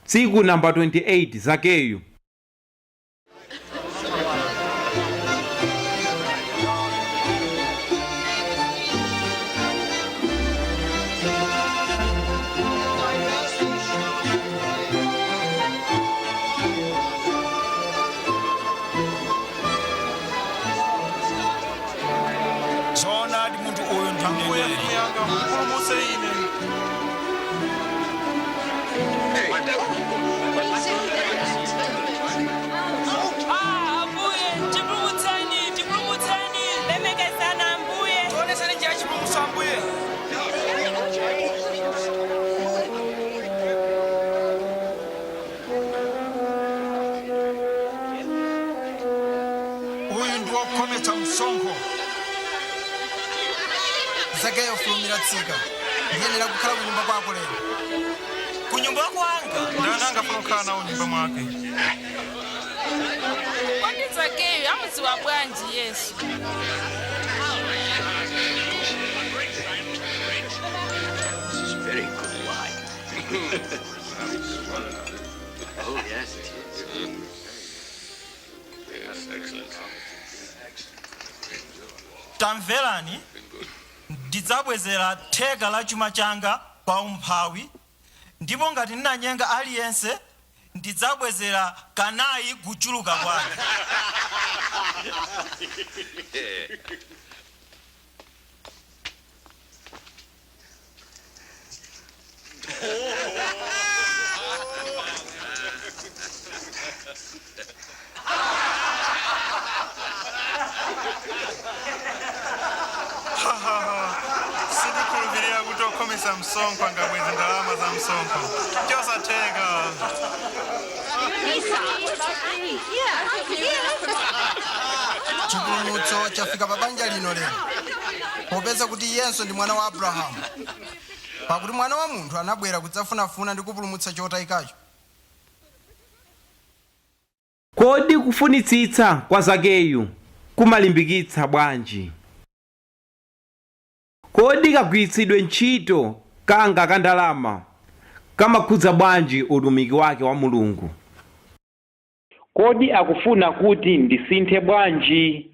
Tsiku namba 28 Zakeyu. Zoonadi munthu uyu ndi Ambuye, mneneri. mfumu yanga, mupulumutse ine. Ah, Ambuye, tipulumutseni, tipulumutseni. Lemekezani Ambuye. Tionetseni njira ya chipulumutso, Ambuye. Uyu ndi wokhometsa msonkho. Zakeyo, fulumira, tsika, ndiyenera kukhala kunyumba kwako lero. Kunyumba kwanga? Ndani angafuna kukhala nawo nyumba mwake? Kodi Zakeyu amudziwa bwanji Yesu? This is very good wine. Oh, yes, it is. Yes, excellent. Tamverani, ndidzabwezera theka la chuma changa kwa umphawi, ndipo ngati ndinanyenga aliyense, ndidzabwezera kanayi kuchuluka kwake. Sindikhulupirira kuti okhometsa msonkho angabweze ndalama za msonkho. Chosatheka. Chipulumutso chafika pa banja lino lero, popeza kuti iyenso ndi mwana wa Abrahamu. Pakuti Mwana wa Munthu anabwera kudzafunafuna ndi kupulumutsa chotayikacho. Kodi kufunitsitsa kwa Zakeyu kumalimbikitsa bwanji? Kodi kagwiritsidwe ntchito kanga ka ndalama kamakhudza bwanji utumiki wake wa Mulungu? Kodi akufuna kuti ndisinthe bwanji?